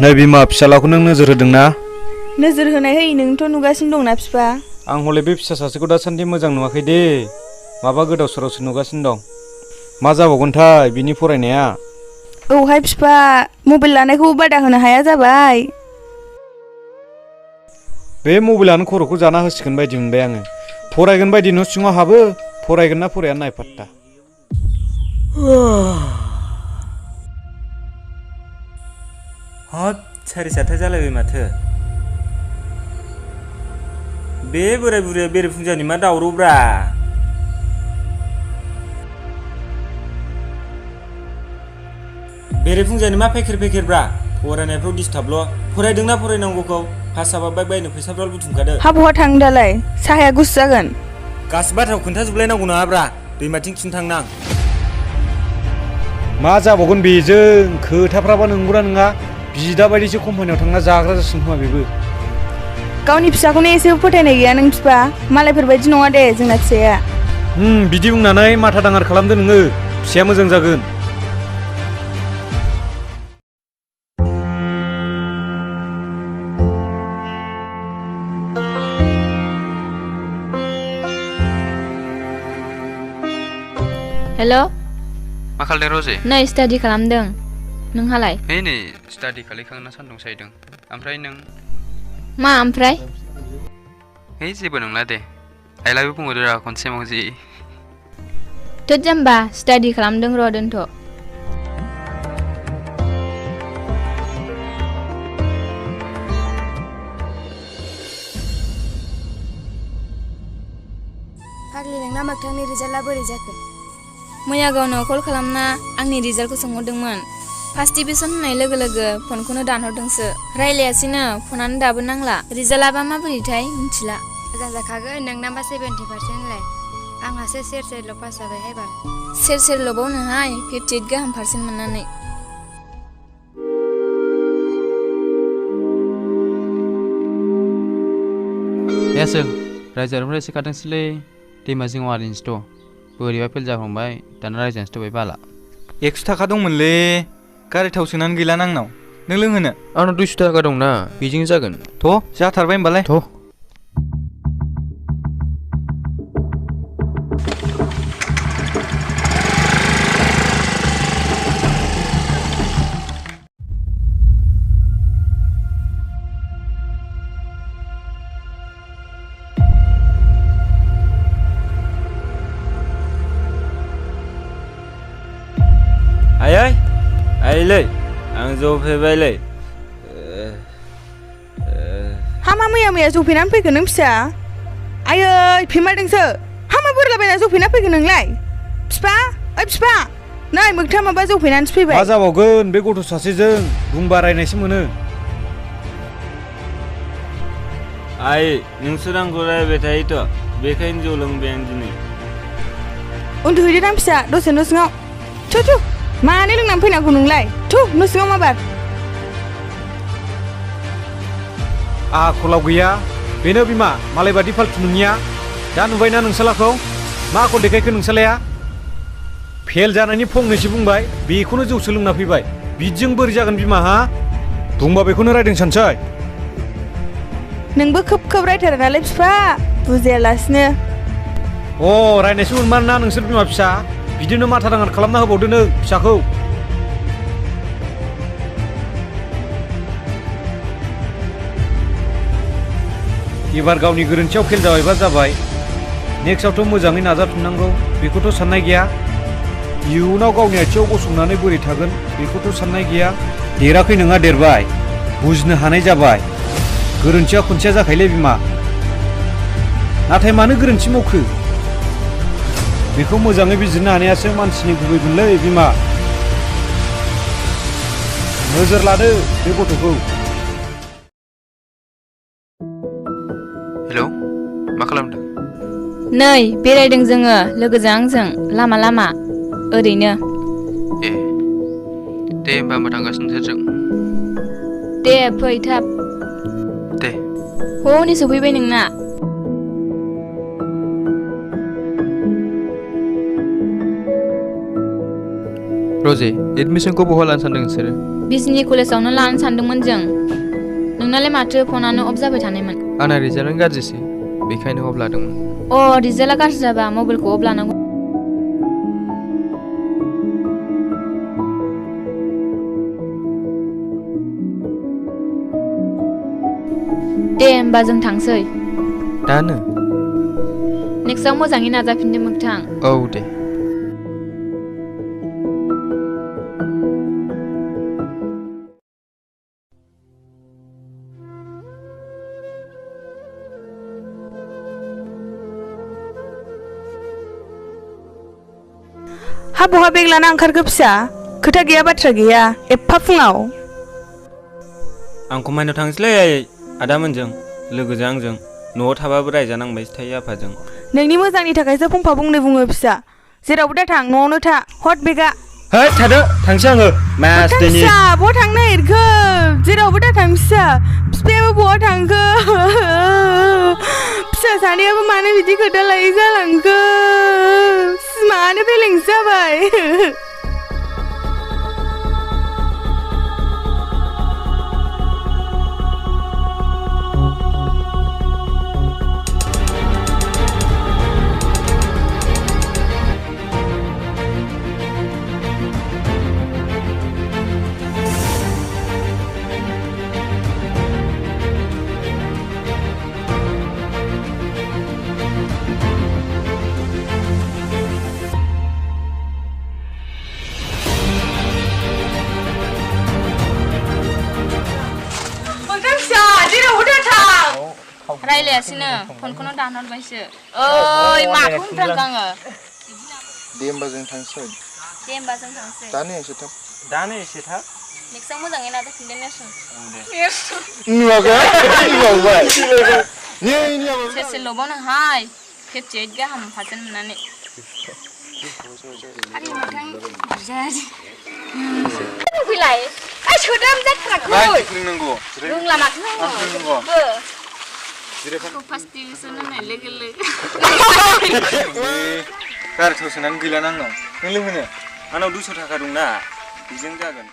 नै बिमा फिसालाखौ नों नोजोर होदोंना? नोजोर होनाय होयै नोंथ' नुगासिनो दंना बिफा। आं हले बे फिसा सासेखौ दासान्दि मोजां नुवाखै दे। माबा गोदाव सोरावसो नुगासिनो दं। मा जाबावगोनथाय बिनि फरायनाया? औहाय बिफा, मबाइल लानायखौ बादा होनो हाया जाबाय। बे मबाइलानो खर'खौ जाना होसिगोन बायदि मोनबाय आङो। फरायगोन बायदि न' सिङाव हाबो, फरायगोन ना फराया नायफात्ता। हाब 7:30 जालायबाय माथो। बे बोराय बुरैया बेरेफुंजानि मा दावरावब्रा? बेरेफुंजानि मा फेखेर-फेखेरब्रा? फरायनायफ्राव डिस्टार्बल'। फरायदोंना फरायनांगौखौ? पास जाबा बाइक बायनो फैसाफ्रा बुथुमखादो। हा बहा थांनो दालाय? साहाया गुसु जागोन। गासिबो बाथ्राखौ खोन्थाजोबलायनांगौ नङाब्रा। दैमाथिं खिन्थांनां। मा जाबावगोन बेजों? खोथाफ्राबा नंगौना नङा? बिदा बायदिसो कम्पानियाव थांना जाग्रा जासिगोन खोमा बेबो। गावनि फिसाखौनो एसेबो फोथायनाय गैया नों बिफा। मालायफोरबायदि नङा दे जोंना फिसाया। बिदि बुंनानै माथा दांगार खालामदो नोङो। फिसाया मोजां जागोन। हेल'। मा खालामदों रजे? नै स्टाडि खालामदों। नोंहालाय? है नै स्टाडि खालामखांना सान्दुं सायदों। ओमफ्राय नों? मा ओमफ्राय? है जेबो नंला दे। आइ लाभ इउ बुंहरदो रा खनसे मावजि। थोद जाम्बा, स्टाडि खालामदों र' दोनथ'। फाग्लि नोंना मोगथांनि रिजाल्टआ बोरै जाखो? मैया गावनाव कल खालामना आंनि रिजाल्टखौ सोंहरदोंमोन। फार्स्ट डिभिजन होननाय लोगो लोगो फनखौनो दानहरदोंसो। रायलायासैनो, फनानो दाबो नांला। रिजाल्टआबा माबोरैथाय मिथिला। मोजां जाखागोन नोंनाबा 70% आंहासो सेर-सेरल' पास जाबाय एबार। सेर-सेरल'बावनोहाय 58 गाहाम पारसेन्ट मोननानै। आसोल रायजारनिफ्राय एसे खारदोंसैलै। दैमा जिङाव आरिनोसोथ'। बोरैबा फेल जाफ्लांबाय, दाना रायजानोसो थोबाय बाला। 100 थाखा दंमोनलै। गारि थाव सोनानै गैला आंनाव। नों लोंहोनो? आंनाव 200 थाखा दंना, बेजों जागोन। जाथारबाय होमबालाय। आइलै, आं जौ फेबायलै। हामा मैया जफैनानै फैखो नों फिसा? आयै फेमारदोंसो। हामा बोरलाबायना जफैना फैखो नोंलाय? फिफा, ओइ फिफा, नै मोगथाङा माबा जफैनानैसो फैबाय। मा जाबावगोन बे गथ' सासेजों? बुंबा रायनायसो मोनो। आइ, नोंसोर आंखौ रायबाय थायोथ', बेखायनो जौ लोंबाय आं दिनै। उन्दुहैदोदां फिसा, दसे न' सिङाव। थु, मानो लोंनानै फैनांगौ नोंलाय? थु, न' सिङाव माबार। आखलाव गैया। बेनो बिमा, मालाय बादि फाल्थु नोंनिया। दा नुबायना नोंसालाखौ? मा आखल देखायखो नोंसालाया? फेल जानायनि फंनैसो बुंबाय, बेखौनो जौसो लोंना फैबाय। बिदिजों बोरै जागोन बिमा हा? बुंबा बेखौनो रायदों सानसै। नोंबो खोब रायथारो नालाय फिफा, बुजायालासिनो। रायनायसो मोनमार ना नोंसोर बिमा फिसा? बिदिनो माथा दांगार खालामना होबावदो नों फिसाखौ। एबार गावनि गोरोन्थियाव फेल जाबायबा जाबाय। नेक्स्टआवथ' मोजाङै नाजाफिननांगौ, बेखौथ' साननाय गैया। इयुनाव गावनि आथिङाव गसंनानै बोरै थागोन बेखौथ' साननाय गैया। देराखै नोंहा देरबाय, बुजिनो हानाय जाबाय। गोरोन्थिया खनसेया जाखायोलै बिमा। नाथाय मानो गोरोन्थि मावखो? बेखौ मोजाङै बिजिरनो हानायासो मानसिनि गुबै गुनलै बिमा। नोजोर लादो बे गथ'खौ। हेलौ, मा खालामदों? नै बेरायदों जोङो लोगोजों आंजों लामा ओरैनो। दे होमबा आंबो थांगासिनो नोंसोरजों। दे फै थाब। दे। हनै सफैबाय नोंना। रजे, एडमिसनखौ बहा लानो सानदों नोंसोरो? बिजनि कलेजावनो लानो सानदोंमोन जों नोंनालाय माथो फनानो अफ जाबाय थानायमोन आंना रिजाल्टआनो गाज्रिसै बेखायनो अफ लादोंमोन रिजाल्टआ गाज्रि जाबा मबाइलखौ अफ लानांगौ दे होमबा जों थांसै दानो नेक्स्टआव मोजाङै नाजाफिनदो मोगथां औ दे हा बहा बेग लाना ओंखारखो फिसा खोथा गैया बाथ्रा गैया एफा फुङाव आं कम्बाइनाव थांसैलै आदामोनजों लोगोजों आंजों न'आव थाबाबो रायजानांबायसो थायो आफाजों नोंनि मोजांनि थाखायसो फंफा बुंनो बुङो फिसा जेरावबो दा थां न'आवनो था हट बेगा है थादो थांसै आङो मोगथां फिसा बहा थांनो नागिरखो जेरावबो दा थां फिसा फिफायाबो बहा थांखो फिसा सानैयाबो मानो बिदि खोथा लायै जालांखो मानो फेलेंसो जाबाय रायलायासैनो फनखौनो दानहरबायसो ओइ माखौ होनफ्रांखो आङो दे होमबा जों थांसै दानो एसे थाब नेक्स्टआव मोजाङै नाजाफिनदो नेरसोन सेरसे लबावनोहाय 58 गाहाम पार्सेन्ट मोननानै फैलाय सोदाम जाथाराखै रोंला माथो रोंगौ फार्स्ट डिभिजन होननाय लोगो लोगो गारि थाव सोनानै गैला आंनाव नों लोंहोनो आंनाव 200 थाखा दंना बेजों जागोन